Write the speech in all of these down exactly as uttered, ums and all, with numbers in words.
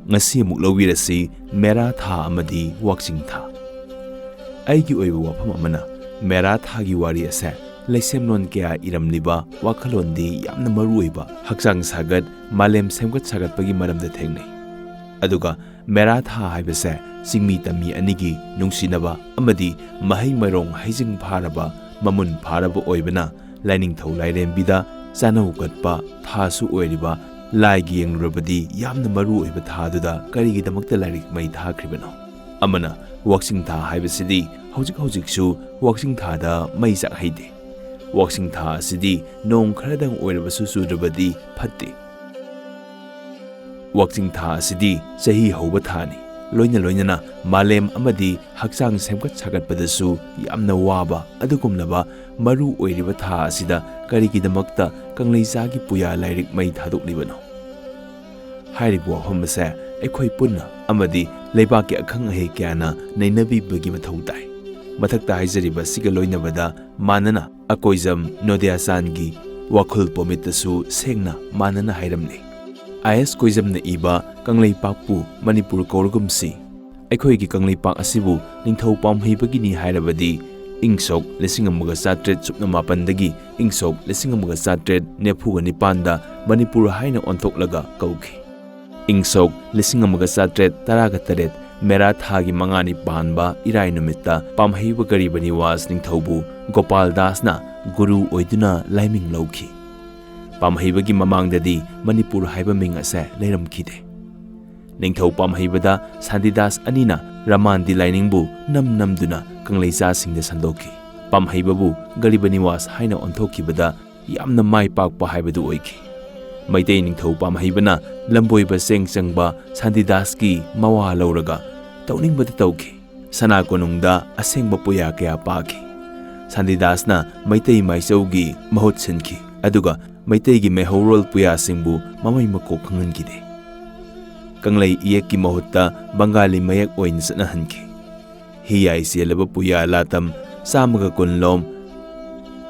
ꯉꯁꯤ ꯑꯃꯨꯛ ꯂꯧꯕꯤꯔꯁꯤ ꯃꯦꯔꯥ ꯊꯥ ꯑꯃꯗꯤ ꯋꯥꯛꯆꯤꯡ ꯊꯥ꯫ ꯑꯩꯒꯤ ꯑꯣꯏꯕ ꯋꯥꯐꯝ ꯑꯃꯅ, ꯃꯦꯔꯥ ꯊꯥꯒꯤ ꯋꯥꯔꯤ ꯑꯁꯦ ꯂꯩꯁꯦꯝꯂꯣꯟ ꯀꯌꯥ ꯏꯔꯝꯂꯤꯕ ꯋꯥꯈꯜꯂꯣꯟꯗꯤ ꯌꯥꯝꯅ ꯃꯔꯨ ꯑꯣꯏꯕ, ꯍꯛꯆꯥꯡ ꯁꯥꯒꯠ, ꯃꯥꯂꯦꯝ ꯁꯦꯝꯒꯠ ꯁꯥꯒꯠꯄꯒꯤ ꯃꯔꯝꯗ ꯊꯦꯡꯅꯩ꯫ ꯑꯗꯨꯒ ꯃꯦꯔꯥ ꯊꯥ ꯍꯥꯏꯕꯁꯦ ꯆꯤꯡꯃꯤ ꯇꯝꯃꯤ ꯑꯅꯤꯒꯤ ꯅꯨꯡꯁꯤꯅꯕ ꯑꯃꯗꯤ ꯃꯍꯩ ꯃꯔꯣꯡ ꯍꯩꯖꯤꯡ ꯐꯥꯔꯕ, ꯃꯃꯨꯟ ꯐꯥꯔꯕ ꯑꯣꯏꯕꯅ ꯂꯥꯏꯅꯤꯡꯊꯧ ꯂꯥꯏꯔꯦꯝꯕꯤꯗ ꯆꯥꯅꯧ ꯀꯠꯄ ꯊꯥꯁꯨ ꯑꯣꯏꯔꯤꯕ ꯂꯥꯏꯒꯤ ꯌꯦꯡꯂꯨꯔꯕꯗꯤ ꯌꯥꯝꯅ ꯃꯔꯨ ꯑꯣꯏꯕ ꯊꯥꯗꯨꯗ ꯀꯔꯤꯒꯤꯗꯃꯛꯇ ꯂꯥꯏꯔꯤꯛ ꯃꯩ ꯊꯥꯈ꯭ꯔꯤꯕꯅꯣ? ꯑꯃꯅ, ꯋꯥꯛꯆꯤꯡ ꯊꯥ ꯍꯥꯏꯕꯁꯤꯗꯤ ꯍꯧꯖꯤꯛ ꯍꯧꯖꯤꯛꯁꯨ ꯋꯥꯛꯆꯤꯡ ꯊꯥꯗ ꯃꯩ ꯆꯥꯛꯍꯩꯗꯦ꯫ ꯋꯥꯛꯆꯤꯡ ꯊꯥ ꯑꯁꯤꯗꯤ ꯅꯣꯡ ꯈꯔꯗꯪ ꯑꯣꯏꯔꯕꯁꯨ ꯆꯨꯗ꯭ꯔꯕꯗꯤ ꯐꯠꯇꯦ꯫ ꯋꯥꯛꯆꯤꯡ ꯊꯥ ꯑꯁꯤꯗꯤ ꯆꯍꯤ ꯍꯧꯕ ꯊꯥꯅꯤ꯫ ꯂꯣꯏꯅ ꯂꯣꯏꯅꯅ ꯃꯥꯂꯦꯝ ꯑꯃꯗꯤ ꯍꯛꯆꯥꯡ ꯁꯦꯝꯒꯠ ꯁꯥꯒꯠꯄꯗꯁꯨ ꯌꯥꯝꯅ ꯋꯥꯕ ꯑꯗꯨꯒꯨꯝꯂꯕ ꯃꯔꯨ ꯑꯣꯏꯔꯤꯕ ꯊꯥ ꯑꯁꯤꯗ ꯀꯔꯤꯒꯤꯗꯃꯛꯇ ꯀꯪꯂꯩꯖꯥꯒꯤ ꯄꯨꯌꯥ ꯂꯥꯏꯔꯤꯛ ꯃꯩ ꯊꯥꯗꯣꯛꯂꯤꯕꯅꯣ? ꯍꯥꯏꯔꯤꯕ ꯋꯥꯐꯝ ꯑꯁꯦ ꯑꯩꯈꯣꯏ ꯄꯨꯟꯅ ꯑꯃꯗꯤ ꯂꯩꯕꯥꯛꯀꯤ ꯑꯈꯪ ꯑꯍꯩ ꯀꯌꯥꯅ ꯅꯩꯅꯕꯤꯕꯒꯤ ꯃꯊꯧ ꯇꯥꯏ꯫ ꯃꯊꯛꯇ ꯍꯥꯏꯖꯔꯤꯕ ꯑꯁꯤꯒ ꯂꯣꯏꯅꯕꯗ ꯃꯥꯟꯅꯅ ꯑꯀꯣꯏꯖꯝ ꯅꯣꯗꯤꯌꯥꯆꯥꯟꯒꯤ ꯋꯥꯈꯜ ꯄꯣꯃꯤꯠꯇꯁꯨ ꯁꯦꯡꯅ ꯃꯥꯟꯅꯅ ꯍꯥꯏꯔꯝꯂꯤ꯫ ꯑꯥꯏ ꯑꯦꯁ ꯀꯣꯏꯖꯝꯅ ꯏꯕ ꯀꯪꯂꯩꯄꯥꯛꯄꯨ ꯃꯅꯤꯄꯨꯔ ꯀꯧꯔꯒꯨꯝꯁꯤ, ꯑꯩꯈꯣꯏꯒꯤ ꯀꯪꯂꯩꯄꯥꯛ ꯑꯁꯤꯕꯨ ꯅꯤꯡꯊꯧ ꯄꯥꯝꯍꯩꯕꯒꯤꯅꯤ ꯍꯥꯏꯔꯕꯗꯤ ꯏꯪ ꯁꯣꯛ ꯂꯤꯁꯤꯡ ꯑꯃꯒ ꯆꯥꯇ꯭ꯔꯦꯠ ꯁꯨꯞꯅ ꯃꯥꯄꯟꯗꯒꯤ ꯏꯪ ꯁꯣꯛ ꯂꯤꯁꯤꯡ ꯑꯃꯒ ꯆꯥꯇ꯭ꯔꯦꯠ ꯅꯤꯐꯨꯒ ꯅꯤꯄꯥꯟꯗ ꯃꯅꯤꯄꯨꯔ ꯍꯥꯏꯅ ꯑꯣꯟꯊꯣꯛꯂꯒ ꯀꯧꯈꯤ꯫ ꯏꯪ ꯁꯣꯛ ꯂꯤꯁꯤꯡ ꯑꯃꯒ ꯆꯥꯇ꯭ꯔꯦꯠ ꯇꯔꯥꯒ ꯇꯔꯦꯠ ꯃꯦꯔꯥ ꯊꯥꯒꯤ ꯃꯉꯥꯅꯤ ꯄꯥꯟꯕ ꯏꯔꯥꯏ ꯅꯨꯃꯤꯠꯇ ꯄꯥꯝꯍꯩꯕ ꯒꯔꯤꯕ ꯅꯤꯋꯥꯁ ꯅꯤꯡꯊꯧꯕꯨ ꯒꯣꯄꯥꯜ ꯗꯥꯁꯅ ꯒꯨꯔꯨ ꯑꯣꯏꯗꯨꯅ ꯂꯥꯏꯃꯤꯡ ꯂꯧꯈꯤ꯫ ꯄꯥꯝꯍꯩꯕꯒꯤ ꯃꯃꯥꯡꯗꯗꯤ ꯃꯅꯤꯄꯨꯔ ꯍꯥꯏꯕ ꯃꯤꯡ ꯑꯁꯦ ꯂꯩꯔꯝꯈꯤꯗꯦ꯫ ꯅꯤꯡꯊꯧ ꯄꯥꯝꯍꯩꯕꯗ ꯁꯥꯟꯇꯤꯗꯥꯁ ꯑꯅꯤꯅ ꯔꯃꯥꯟꯗꯤ ꯂꯥꯏꯅꯤꯡꯕꯨ ꯅꯝ ꯅꯝꯗꯨꯅ ꯀꯪꯂꯩꯖꯥꯁꯤꯡꯗ ꯁꯟꯗꯣꯛꯈꯤ꯫ ꯄꯥꯝꯍꯩꯕꯕꯨ ꯒꯔꯤꯕ ꯅꯤꯋꯥꯁ ꯍꯥꯏꯅ ꯑꯣꯟꯊꯣꯛꯈꯤꯕꯗ ꯌꯥꯝꯅ ꯃꯥꯏ ꯄꯥꯛꯄ ꯍꯥꯏꯕꯗꯨ ꯑꯣꯏꯈꯤ꯫ ꯃꯩꯇꯩ ꯅꯤꯡꯊꯧ ꯄꯥꯝꯍꯩꯕꯅ ꯂꯝꯕꯣꯏꯕ ꯆꯦꯡ ꯆꯪꯕ ꯁꯥꯟꯇꯤꯗꯥꯁꯀꯤ ꯃꯋꯥ ꯂꯧꯔꯒ ꯇꯧꯅꯤꯡꯕꯗ ꯇꯧꯈꯤ꯫ ꯁꯅꯥ ꯀꯣꯅꯨꯡꯗ ꯑꯁꯦꯡꯕ ꯄꯨꯌꯥ ꯀꯌꯥ ꯄꯥꯈꯤ꯫ ꯁꯥꯟꯇꯤꯗꯥꯁꯅ ꯃꯩꯇꯩ ꯃꯥꯏꯆꯧꯒꯤ ꯃꯍꯨꯠ ꯁꯤꯟꯈꯤ, ꯑꯗꯨꯒ ꯃꯩꯇꯩꯒꯤ ꯃꯩꯍꯧꯔꯣꯜ ꯄꯨꯌꯥꯁꯤꯡꯕꯨ ꯃꯃꯩ ꯃꯀꯣꯛ ꯈꯪꯍꯟꯈꯤꯗꯦ꯫ ꯀꯪꯂꯩ ꯏꯌꯦꯛꯀꯤ ꯃꯍꯨꯠꯇ ꯕꯪꯒꯥꯂꯤ ꯃꯌꯦꯛ ꯑꯣꯏꯅ ꯆꯠꯅꯍꯟꯈꯤ꯫ ꯍꯤꯌꯥꯏ ꯆꯦꯜꯂꯕ ꯄꯨꯌꯥ ꯂꯥꯇꯝ ꯆꯥꯝꯃꯒ ꯀꯨꯟꯂꯣꯝ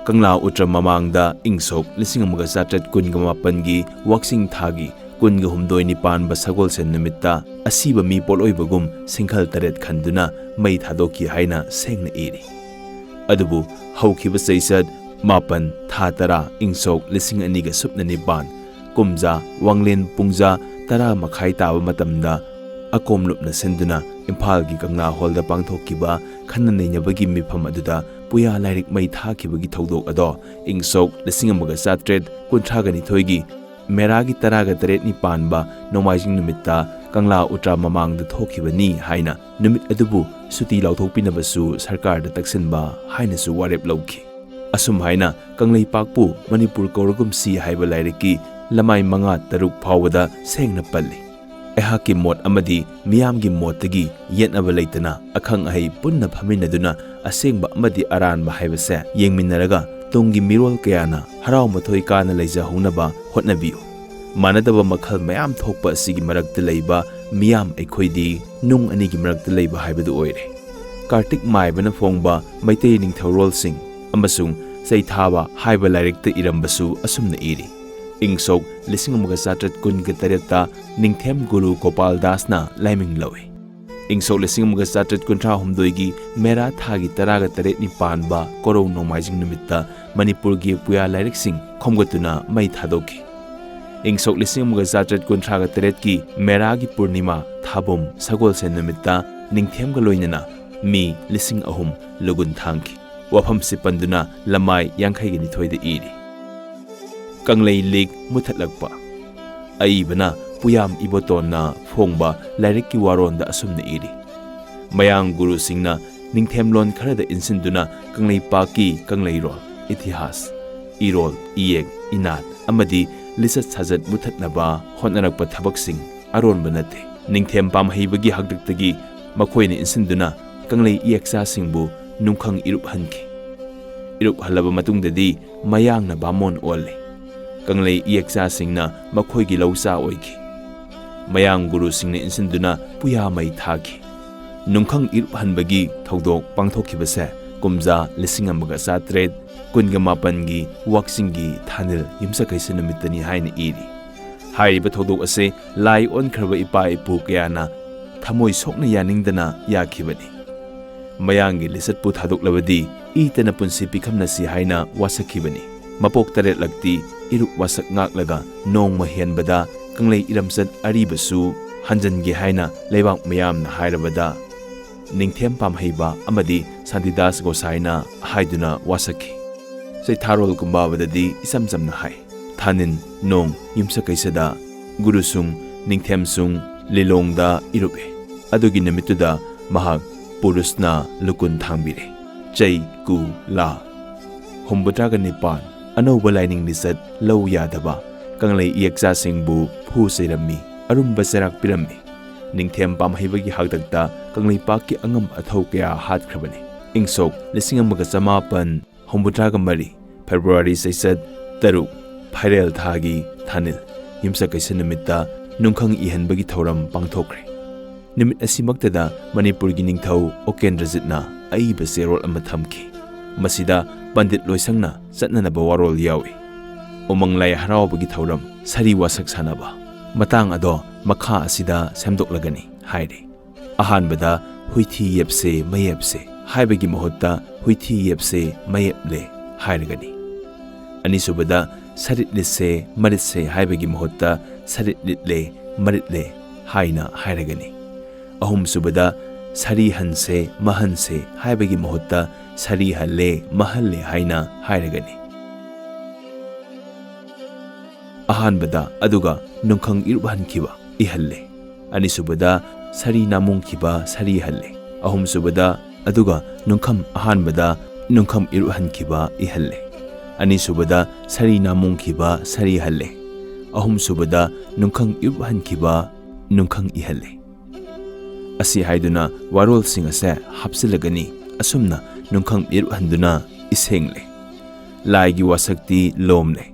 ꯀꯪꯂꯥ ꯎꯇ꯭ꯔ ꯃꯃꯥꯡꯗ ꯏꯪ ꯁꯣꯛ ꯂꯤꯁꯤꯡ ꯑꯃꯒ ꯆꯥꯇ꯭ꯔꯦꯠ ꯀꯨꯟꯒ ꯃꯥꯄꯟꯒꯤ ꯋꯥꯛꯆꯤꯡ ꯊꯥꯒꯤ ꯀꯨꯟꯒ ꯍꯨꯝꯗꯣꯏꯅꯤ ꯄꯥꯟꯕ ꯁꯒꯣꯜꯁꯦꯟ ꯅꯨꯃꯤꯠꯇ ꯑꯁꯤꯕ ꯃꯤ ꯄꯣꯠꯂꯣꯏꯕꯒꯨꯝ ꯁꯤꯡꯈꯜ ꯇꯔꯦꯠ ꯈꯟꯗꯨꯅ ꯃꯩ ꯊꯥꯗꯣꯛꯈꯤ ꯍꯥꯏꯅ ꯁꯦꯡꯅ ꯏꯔꯤ꯫ ꯑꯗꯨꯕꯨ ꯍꯧꯈꯤꯕ ꯆꯩꯆꯠ ꯃꯥꯄꯟ, ꯊꯥ ꯇꯔꯥ, ꯏꯪ ꯁꯣꯛ ꯂꯤꯁꯤꯡ ꯑꯅꯤꯒ ꯁꯨꯞꯅ ꯅꯤꯄꯥꯟ, ꯀꯨꯝꯖꯥ ꯋꯥꯡꯂꯦꯟ ꯄꯨꯡꯖꯥ ꯇꯔꯥ ꯃꯈꯥꯏ ꯇꯥꯕ ꯃꯇꯝꯗ ꯑꯀꯣꯝ ꯂꯨꯞꯅ ꯁꯤꯟꯗꯨꯅ ꯏꯝꯐꯥꯜꯒꯤ ꯀꯪꯂꯥ ꯍꯣꯜꯗ ꯄꯥꯡꯊꯣꯛꯈꯤꯕ ꯈꯟꯅ ꯅꯩꯅꯕꯒꯤ ꯃꯤꯐꯝ ꯑꯗꯨꯗ ꯄꯨꯌꯥ ꯂꯥꯏꯔꯤꯛ ꯃꯩ ꯊꯥꯈꯤꯕꯒꯤ ꯊꯧꯗꯣꯛ ꯑꯗꯣ ꯏꯪ ꯁꯣꯛ ꯂꯤꯁꯤꯡ ꯑꯃꯒ ꯆꯥꯇ꯭ꯔꯦꯠ ꯀꯨꯟꯊ꯭ꯔꯥꯒ ꯅꯤꯊꯣꯏꯒꯤ ꯃꯦꯔꯥꯒꯤ ꯇꯔꯥꯒ ꯇꯔꯦꯠꯅꯤ ꯄꯥꯟꯕ ꯅꯣꯡꯃꯥꯏꯖꯤꯡ ꯅꯨꯃꯤꯠꯇ ꯀꯪꯂꯥ ꯎꯇ꯭ꯔꯥ ꯃꯃꯥꯡꯗ ꯊꯣꯛꯈꯤꯕꯅꯤ ꯍꯥꯏꯅ ꯅꯨꯃꯤꯠ ꯑꯗꯨꯕꯨ ꯁꯨꯇꯤ ꯂꯥꯎꯊꯣꯛꯄꯤꯅꯕꯁꯨ ꯁꯔꯀꯥꯔꯗ ꯇꯛꯁꯤꯟꯕ ꯍꯥꯏꯅꯁꯨ ꯋꯥꯔꯦꯞ ꯂꯧꯈꯤ꯫ ꯑꯁꯨꯝ ꯍꯥꯏꯅ ꯀꯪꯂꯩꯄꯥꯛꯄꯨ ꯃꯅꯤꯄꯨꯔ ꯀꯧꯔꯒꯨꯝꯁꯤ ꯍꯥꯏꯕ ꯂꯥꯏꯔꯤꯛꯀꯤ ꯂꯃꯥꯏ ꯃꯉꯥ ꯇꯔꯨꯛ ꯐꯥꯎꯕꯗ ꯁꯦꯡꯅ ꯄꯜꯂꯤ꯫ ꯑꯩꯍꯥꯛꯀꯤ ꯃꯣꯠ ꯑꯃꯗꯤ ꯃꯤꯌꯥꯝꯒꯤ ꯃꯣꯠꯇꯒꯤ ꯌꯦꯠꯅꯕ ꯂꯩꯇꯅ ꯑꯈꯪ ꯑꯍꯩ ꯄꯨꯟꯅ ꯐꯝꯃꯤꯟꯅꯗꯨꯅ ꯑꯁꯦꯡꯕ ꯑꯃꯗꯤ ꯑꯔꯥꯟꯕ ꯍꯥꯏꯕꯁꯦ ꯌꯦꯡꯃꯤꯟꯅꯔꯒ ꯇꯨꯡꯒꯤ ꯃꯤꯔꯣꯜ ꯀꯌꯥꯅ ꯍꯔꯥꯎ ꯃꯊꯣꯏ ꯀꯥꯅ ꯂꯩꯖꯍꯧꯅꯕ ꯍꯣꯠꯅꯕꯤꯌꯨ꯫ ꯃꯥꯟꯅꯗꯕ ꯃꯈꯜ ꯃꯌꯥꯝ ꯊꯣꯛꯄ ꯑꯁꯤꯒꯤ ꯃꯔꯛꯇ ꯂꯩꯕ ꯃꯤꯌꯥꯝ ꯑꯩꯈꯣꯏꯗꯤ ꯅꯨꯡ ꯑꯅꯤꯒꯤ ꯃꯔꯛꯇ ꯂꯩꯕ ꯍꯥꯏꯕꯗꯨ ꯑꯣꯏꯔꯦ꯫ ꯀꯥꯔꯇꯤꯛ ꯃꯥꯏꯕꯅ ꯐꯣꯡꯕ ꯃꯩꯇꯩ ꯅꯤꯡꯊꯧꯔꯣꯜꯁꯤꯡ ꯑꯃꯁꯨꯡ ꯆꯩꯊꯥꯕ ꯍꯥꯏꯕ ꯂꯥꯏꯔꯤꯛꯇ ꯏꯔꯝꯕꯁꯨ ꯑꯁꯨꯝꯅ ꯏꯔꯤ꯫ ꯏꯪ ꯁꯣꯛ ꯂꯤꯁꯤꯡ ꯑꯃꯒ ꯆꯥꯇ꯭ꯔꯦꯠ ꯀꯨꯟꯒ ꯇꯔꯦꯠꯇ ꯅꯤꯡꯊꯦꯝ ꯒꯨꯔꯨ ꯒꯣꯄꯥꯜ ꯗꯥꯁꯅ ꯂꯥꯏꯃꯤꯡ ꯂꯧꯏ꯫ ꯏꯪ ꯁꯣꯛ ꯂꯤꯁꯤꯡ ꯑꯃꯒ ꯆꯥꯇ꯭ꯔꯦꯠ ꯀꯨꯟꯊ꯭ꯔꯥ ꯍꯨꯝꯗꯣꯏꯒꯤ ꯃꯦꯔꯥ ꯊꯥꯒꯤ ꯇꯔꯥꯒ ꯇꯔꯦꯠꯅꯤ ꯄꯥꯟꯕ ꯀꯣꯔꯧ ꯅꯣꯡꯃꯥꯏꯖꯤꯡ ꯅꯨꯃꯤꯠꯇ ꯃꯅꯤꯄꯨꯔꯒꯤ ꯄꯨꯌꯥ ꯂꯥꯏꯔꯤꯛꯁꯤꯡ ꯈꯣꯝꯒꯠꯇꯨꯅ ꯃꯩ ꯊꯥꯗꯣꯛꯈꯤ꯫ ꯏꯪ ꯁꯣꯛ ꯂꯤꯁꯤꯡ ꯑꯃꯒ ꯆꯥꯇ꯭ꯔꯦꯠ ꯀꯨꯟꯊ꯭ꯔꯥꯒ ꯇꯔꯦꯠꯀꯤ ꯃꯦꯔꯥꯒꯤ ꯄꯨꯔꯅꯤꯃꯥ ꯊꯥꯕꯨꯝ ꯁꯒꯣꯜꯁꯦꯟ ꯅꯨꯃꯤꯠꯇ ꯅꯤꯡꯊꯦꯝꯒ ꯂꯣꯏꯅꯅ ꯃꯤ ꯂꯤꯁꯤꯡ ꯑꯍꯨꯝ ꯂꯨꯒꯨꯟ ꯊꯥꯡꯈꯤ꯫ ꯋꯥꯐꯝꯁꯤ ꯄꯟꯗꯨꯅ ꯂꯃꯥꯏ ꯌꯥꯡꯈꯩꯒ ꯅꯤꯊꯣꯏꯗ ꯏꯔꯤ꯫ ꯀꯪꯂꯩ ꯂꯤꯛ ꯃꯨꯊꯠꯂꯛꯄ꯫ ꯑꯏꯕꯅ ꯄꯨꯌꯥꯝ ꯏꯕꯣꯇꯣꯟꯅ ꯐꯣꯡꯕ ꯂꯥꯏꯔꯤꯛꯀꯤ ꯋꯥꯔꯣꯟꯗ ꯑꯁꯨꯝꯅ ꯏꯔꯤ꯫ ꯃꯌꯥꯡ ꯒꯨꯔꯨꯁꯤꯡꯅ ꯅꯤꯡꯊꯦꯝꯂꯣꯟ ꯈꯔꯗ ꯏꯟꯁꯤꯟꯗꯨꯅ ꯀꯪꯂꯩꯄꯥꯛꯀꯤ ꯀꯪꯂꯩꯔꯣꯜ, ꯏꯇꯤꯍꯥꯁ, ꯏꯔꯣꯜ, ꯏꯌꯦꯛ, ꯏꯅꯥꯠ ꯑꯃꯗꯤ ꯂꯤꯆꯠ ꯁꯥꯖꯠ ꯃꯨꯊꯠꯅꯕ ꯍꯣꯠꯅꯔꯛꯄ ꯊꯕꯛꯁꯤꯡ ꯑꯔꯣꯟꯕ ꯅꯠꯇꯦ꯫ ꯅꯤꯡꯊꯦꯝ ꯄꯥꯝꯍꯩꯕꯒꯤ ꯍꯥꯛꯇꯛꯇꯒꯤ ꯃꯈꯣꯏꯅ ꯏꯟꯁꯤꯟꯗꯨꯅ ꯀꯪꯂꯩ ꯏꯌꯦꯛꯆꯥꯁꯤꯡꯕꯨ ꯅꯨꯡꯈꯪ ꯏꯔꯨꯞꯍꯟꯈꯤ꯫ ꯏꯔꯨꯞꯍꯜꯂꯕ ꯃꯇꯨꯡꯗꯗꯤ ꯃꯌꯥꯡꯅ ꯕꯥꯃꯣꯟ ꯑꯣꯜꯂꯤ꯫ ꯀꯪꯂꯩ ꯏꯌꯦꯛꯆꯥꯁꯤꯡꯅ ꯃꯈꯣꯏꯒꯤ ꯂꯧꯆꯥ ꯑꯣꯏꯈꯤ꯫ ꯃꯌꯥꯡ ꯒꯨꯔꯨꯁꯤꯡꯅ ꯏꯟꯁꯤꯟꯗꯨꯅ ꯄꯨꯌꯥ ꯃꯩ ꯊꯥꯈꯤ꯫ ꯅꯨꯡꯈꯪ ꯏꯔꯨꯞꯍꯟꯕꯒꯤ ꯊꯧꯗꯣꯛ ꯄꯥꯡꯊꯣꯛꯈꯤꯕꯁꯦ ꯀꯨꯝꯖꯥ ꯂꯤꯁꯤꯡ ꯑꯃꯒ ꯆꯥꯇ꯭ꯔꯦꯠ ꯀꯨꯟꯒ ꯃꯥꯄꯟꯒꯤ ꯋꯥꯛꯆꯤꯡꯒꯤ ꯊꯥꯅꯤꯜ ꯌꯨꯝꯁꯀꯩꯁ ꯅꯨꯃꯤꯠꯇꯅꯤ ꯍꯥꯏꯅ ꯏꯔꯤ꯫ ꯍꯥꯏꯔꯤꯕ ꯊꯧꯗꯣꯛ ꯑꯁꯤ ꯂꯥꯏ ꯑꯣꯟꯈ꯭ꯔꯕ ꯏꯄꯥ ꯏꯄꯨ ꯀꯌꯥꯅ ꯊꯃꯣꯏ ꯁꯣꯛꯅ ꯌꯥꯅꯤꯡꯗꯅ ꯌꯥꯈꯤꯕꯅꯤ꯫ ꯃꯌꯥꯡꯒꯤ ꯂꯤꯆꯠꯄꯨ ꯊꯥꯗꯣꯛꯂꯕꯗꯤ ꯏꯇꯅ ꯄꯨꯟꯁꯤ ꯄꯤꯈꯝꯅꯁꯤ ꯍꯥꯏꯅ ꯋꯥꯁꯛꯈꯤꯕꯅꯤ꯫ ꯃꯄꯣꯛ ꯇꯔꯦꯠꯂꯛꯇꯤ ꯏꯔꯨꯞ ꯋꯥꯁꯛ ꯉꯥꯛꯂꯒ ꯅꯣꯡꯃ ꯍꯦꯟꯕꯗ ꯀꯪꯂꯩ ꯏꯔꯝꯆꯠ ꯑꯔꯤꯕꯁꯨ ꯍꯟꯖꯟꯒꯦ ꯍꯥꯏꯅ ꯂꯩꯕꯥꯛ ꯃꯌꯥꯝꯅ ꯍꯥꯏꯔꯕꯗ ꯅꯤꯡꯊꯦꯝ ꯄꯥꯝꯍꯩꯕ ꯑꯃꯗꯤ ꯁꯥꯟꯇꯤꯗꯥꯁ ꯒꯣꯁꯥꯏꯅ ꯍꯥꯏꯗꯨꯅ ꯋꯥꯁꯛꯈꯤ꯫ ꯆꯩꯊꯥꯔꯣꯜ ꯀꯨꯝꯕꯥꯕꯗꯗꯤ ꯏꯆꯝ ꯆꯝꯅ ꯍꯥꯏ, ꯊꯥꯅꯤꯟ ꯅꯣꯡ ꯌꯨꯝꯁꯀꯩꯁꯗ ꯒꯨꯔꯨꯁꯨꯡ ꯅꯤꯡꯊꯦꯝꯁꯨꯡ ꯂꯤꯂꯣꯡꯗ ꯏꯔꯨꯞꯑꯦ꯫ ꯑꯗꯨꯒꯤ ꯅꯨꯃꯤꯠꯇꯨꯗ ꯃꯍꯥꯛ ꯄꯨꯔꯨꯁꯅ ꯂꯨꯀꯨꯟ ꯊꯥꯡꯕꯤꯔꯦ꯫ ꯆꯩ ꯀꯨ ꯂꯥ ꯍꯨꯝꯐꯨꯇꯔꯥꯒ ꯅꯤꯄꯥꯟ ꯑꯅꯧꯕ ꯂꯥꯏꯅꯤꯡ ꯂꯤꯆꯠ ꯂꯧ ꯌꯥꯗꯕ ꯀꯪꯂꯩ ꯏꯌꯦꯛꯆꯥꯁꯤꯡꯕꯨ ꯐꯨ ꯆꯩꯔꯝꯃꯤ, ꯑꯔꯨꯝꯕ ꯆꯩꯔꯥꯛ ꯄꯤꯔꯝꯃꯤ꯫ ꯅꯤꯡꯊꯦꯝ ꯄꯥꯝꯍꯩꯕꯒꯤ ꯍꯥꯛꯇꯛꯇ ꯀꯪꯂꯩꯄꯥꯛꯀꯤ ꯑꯉꯝ ꯑꯊꯧ ꯀꯌꯥ ꯍꯥꯠꯈ꯭ꯔꯕꯅꯤ꯫ ꯏꯪ ꯁꯣꯛ ꯂꯤꯁꯤꯡ ꯑꯃꯒ ꯆꯃꯥꯄꯟ ꯍꯨꯝꯐꯨꯇꯔꯥꯒ ꯃꯔꯤ ꯐꯦꯕ꯭ꯔꯨꯋꯥꯔꯤ ꯆꯩꯆꯠ ꯇꯔꯨꯛ ꯐꯩꯔꯦꯜ ꯊꯥꯒꯤ ꯊꯥꯅꯤꯜ ꯌꯨꯝꯁꯀꯩꯁ ꯅꯨꯃꯤꯠꯇ ꯅꯨꯡꯈꯪ ꯏꯍꯟꯕꯒꯤ ꯊꯧꯔꯝ ꯄꯥꯡꯊꯣꯛꯈ꯭ꯔꯦ꯫ ꯅꯨꯃꯤꯠ ꯑꯁꯤꯃꯛꯇꯗ ꯃꯅꯤꯄꯨꯔꯒꯤ ꯅꯤꯡꯊꯧ ꯎꯀꯦꯟꯗ꯭ꯔꯖꯤꯠꯅ ꯑꯏꯕ ꯆꯦꯔꯣꯜ ꯑꯃ ꯊꯝꯈꯤ꯫ ꯃꯁꯤꯗ ꯄꯟꯗꯤꯠ ꯂꯣꯏꯁꯪꯅ ꯆꯠꯅꯅꯕ ꯋꯥꯔꯣꯜ ꯌꯥꯎꯏ꯫ ꯎꯃꯪ ꯂꯥꯏ ꯍꯔꯥꯎꯕꯒꯤ ꯊꯧꯔꯝ, ꯁꯥꯔꯤ ꯋꯥꯁꯛ ꯁꯥꯟꯅꯕ꯫ ꯃꯇꯥꯡ ꯑꯗꯣ ꯃꯈꯥ ꯑꯁꯤꯗ ꯁꯦꯝꯗꯣꯛꯂꯒꯅꯤ ꯍꯥꯏꯔꯤ꯫ ꯑꯍꯥꯟꯕꯗ ꯍꯨꯏꯊꯤ ꯌꯦꯞꯁꯦ ꯃꯌꯦꯞꯁꯦ ꯍꯥꯏꯕꯒꯤ ꯃꯍꯨꯠꯇ ꯍꯨꯏꯊꯤ ꯌꯦꯞꯁꯦ ꯃꯌꯦꯞꯂꯦ ꯍꯥꯏꯔꯒꯅꯤ꯫ ꯑꯅꯤꯁꯨꯕꯗ ꯁꯔꯤꯠ ꯂꯤꯠꯁꯦ ꯃꯔꯤꯠꯁꯦ ꯍꯥꯏꯕꯒꯤ ꯃꯍꯨꯠꯇ ꯁꯔꯤꯠ ꯂꯤꯠꯂꯦ ꯃꯔꯤꯠꯂꯦ ꯍꯥꯏꯅ ꯍꯥꯏꯔꯒꯅꯤ꯫ ꯑꯍꯨꯝꯁꯨꯕꯗ ꯁꯔꯤ ꯍꯟꯁꯦ ꯃꯍꯟꯁꯦ ꯍꯥꯏꯕꯒꯤ ꯃꯍꯨꯠꯇ ꯁꯔꯤ ꯍꯜꯂꯦ ꯃꯍꯜꯂꯦ ꯍꯥꯏꯅ ꯍꯥꯏꯔꯒꯅꯤ꯫ ꯑꯍꯥꯟꯕꯗ ꯑꯗꯨꯒ ꯅꯨꯡꯈꯪ ꯏꯔꯨꯞ ꯍꯟꯈꯤꯕ ꯏꯍꯜꯂꯦ꯫ ꯑꯅꯤꯁꯨꯕꯗ ꯁꯔꯤ ꯅꯥꯃꯣꯡꯈꯤꯕ ꯁꯔꯤ ꯍꯜꯂꯦ꯫ ꯑꯍꯨꯝꯁꯨꯕꯗ ꯑꯗꯨꯒ ꯅꯨꯡꯈꯝ ꯑꯍꯥꯟꯕꯗ ꯅꯨꯡꯈꯝ ꯏꯔꯨꯞ ꯍꯟꯈꯤꯕ ꯏꯍꯜꯂꯦ꯫ ꯑꯅꯤꯁꯨꯕꯗ ꯁꯔꯤ ꯅꯥꯃꯣꯡꯈꯤꯕ ꯁꯔꯤ ꯍꯜꯂꯦ꯫ ꯑꯍꯨꯝꯁꯨꯕꯗ ꯅꯨꯡꯈꯪ ꯏꯔꯨꯞ ꯍꯟꯈꯤꯕ ꯅꯨꯡꯈꯪ ꯏꯍꯜꯂꯦ꯫ ꯑꯁꯤ ꯍꯥꯏꯗꯨꯅ ꯋꯥꯔꯣꯜꯁꯤꯡ ꯑꯁꯦ ꯍꯥꯞꯆꯤꯜꯂꯒꯅꯤ꯫ ꯑꯁꯨꯝꯅ ꯅꯨꯡꯈꯪ ꯏꯔꯨꯞ ꯍꯟꯗꯨꯅ ꯏꯁꯦꯡꯂꯦ꯫ ꯂꯥꯏꯒꯤ ꯋꯥꯁꯛꯇꯤ ꯂꯣꯝꯂꯦ꯫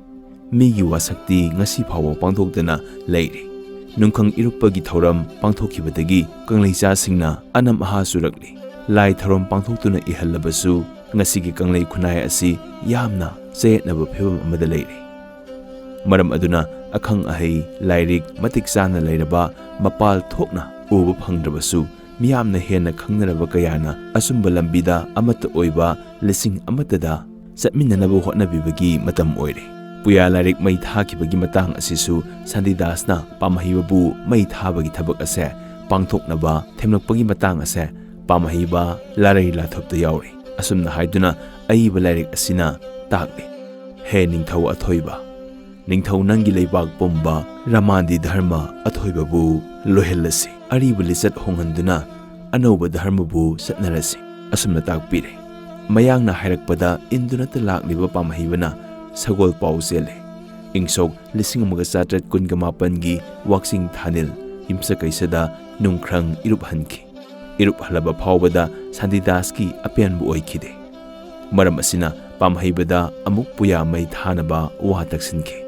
ꯃꯤꯒꯤ ꯋꯥꯁꯛꯇꯤ ꯉꯁꯤ ꯐꯥꯎꯕ ꯄꯥꯡꯊꯣꯛꯇꯅ ꯂꯩꯔꯤ꯫ ꯅꯨꯡꯈꯪ ꯏꯔꯨꯞꯄꯒꯤ ꯊꯧꯔꯝ ꯄꯥꯡꯊꯣꯛꯈꯤꯕꯗꯒꯤ ꯀꯪꯂꯩꯆꯥꯁꯤꯡꯅ ꯑꯅꯝ ꯑꯍꯥ ꯆꯨꯔꯛꯂꯤ꯫ ꯂꯥꯏ ꯊꯧꯔꯝ ꯄꯥꯡꯊꯣꯛꯇꯨꯅ ꯏꯍꯜꯂꯕꯁꯨ ꯉꯁꯤꯒꯤ ꯀꯪꯂꯩ ꯈꯨꯟꯅꯥꯏ ꯑꯁꯤ ꯌꯥꯝꯅ ꯆꯌꯦꯠꯅꯕ ꯐꯤꯕꯝ ꯑꯃꯗ ꯂꯩꯔꯤ꯫ ꯃꯔꯝ ꯑꯗꯨꯅ ꯑꯈꯪ ꯑꯍꯩ, ꯂꯥꯏꯔꯤꯛ ꯃꯇꯤꯛ ꯆꯥꯅ ꯂꯩꯔꯕ, ꯃꯄꯥꯜ ꯊꯣꯛꯅ ꯎꯕ ꯐꯪꯗ꯭ꯔꯕꯁꯨ, ꯃꯤꯌꯥꯝꯅ ꯍꯦꯟꯅ ꯈꯪꯅꯔꯕ ꯀꯌꯥꯅ ꯑꯆꯨꯝꯕ ꯂꯝꯕꯤꯗ ꯑꯃꯠꯇ ꯑꯣꯏꯕ ꯂꯤꯁꯤꯡ ꯑꯃꯠꯇꯗ ꯆꯠꯃꯤꯟꯅꯅꯕ ꯍꯣꯠꯅꯕꯤꯕꯒꯤ ꯃꯇꯝ ꯑꯣꯏꯔꯦ꯫ ꯄꯨꯌꯥ ꯂꯥꯏꯔꯤꯛ ꯃꯩ ꯊꯥꯈꯤꯕꯒꯤ ꯃꯇꯥꯡ ꯑꯁꯤꯁꯨ ꯁꯥꯟꯇꯤꯗꯥꯁꯅ ꯄꯥꯝꯍꯩꯕꯕꯨ ꯃꯩ ꯊꯥꯕꯒꯤ ꯊꯕꯛ ꯑꯁꯦ ꯄꯥꯡꯊꯣꯛꯅꯕ ꯊꯦꯝꯂꯛꯄꯒꯤ ꯃꯇꯥꯡ ꯑꯁꯦ ꯄꯥꯝꯍꯩꯕ ꯂꯥꯔꯩ ꯂꯥꯊꯨꯞꯇ ꯌꯥꯎꯔꯤ꯫ ꯑꯁꯨꯝꯅ ꯍꯥꯏꯗꯨꯅ ꯑꯏꯕ ꯂꯥꯏꯔꯤꯛ ꯑꯁꯤꯅ ꯇꯥꯛꯂꯤ, ꯍꯦ ꯅꯤꯡꯊꯧ ꯑꯊꯣꯏꯕ, ꯅꯤꯡꯊꯧ ꯅꯪꯒꯤ ꯂꯩꯕꯥꯛ ꯄꯨꯝꯕ ꯔꯃꯥꯟꯗꯤ ꯙꯔꯃ ꯑꯊꯣꯏꯕꯕꯨ ꯂꯣꯏꯍꯜꯂꯁꯤ꯫ ꯑꯔꯤꯕ ꯂꯤꯆꯠ ꯍꯣꯡꯍꯟꯗꯨꯅ ꯑꯅꯧꯕ ꯙꯔꯃꯕꯨ ꯆꯠꯅꯔꯁꯤ꯫ ꯑꯁꯨꯝꯅ ꯇꯥꯛꯄꯤꯔꯦ꯫ ꯃꯌꯥꯡꯅ ꯍꯥꯏꯔꯛꯄꯗ ꯏꯟꯗꯨꯅꯇ ꯂꯥꯛꯂꯤꯕ ꯄꯥꯝꯍꯩꯕꯅ ꯁꯒꯣꯜ ꯄꯥꯎ ꯆꯦꯜꯂꯦ꯫ ꯏꯪ ꯁꯣꯛ ꯂꯤꯁꯤꯡ ꯑꯃꯒ ꯆꯥꯇ꯭ꯔꯦꯠ ꯀꯨꯟꯒ ꯃꯥꯄꯟꯒꯤ ꯋꯥꯛꯆꯤꯡ ꯊꯥꯅꯤꯜ ꯌꯨꯝꯁꯀꯩꯁꯗ ꯅꯨꯡꯈ꯭ꯔꯪ ꯏꯔꯨꯞꯍꯟꯈꯤ꯫ ꯏꯔꯨꯞ ꯍꯜꯂꯕ ꯐꯥꯎꯕꯗ ꯁꯥꯟꯇꯤꯗꯥꯁꯀꯤ ꯑꯄꯦꯟꯕ ꯑꯣꯏꯈꯤꯗꯦ꯫ ꯃꯔꯝ ꯑꯁꯤꯅ ꯄꯥꯝꯍꯩꯕꯗ ꯑꯃꯨꯛ ꯄꯨꯌꯥ ꯃꯩ ꯊꯥꯅꯕ ꯋꯥ ꯇꯛꯁꯤꯟꯈꯤ꯫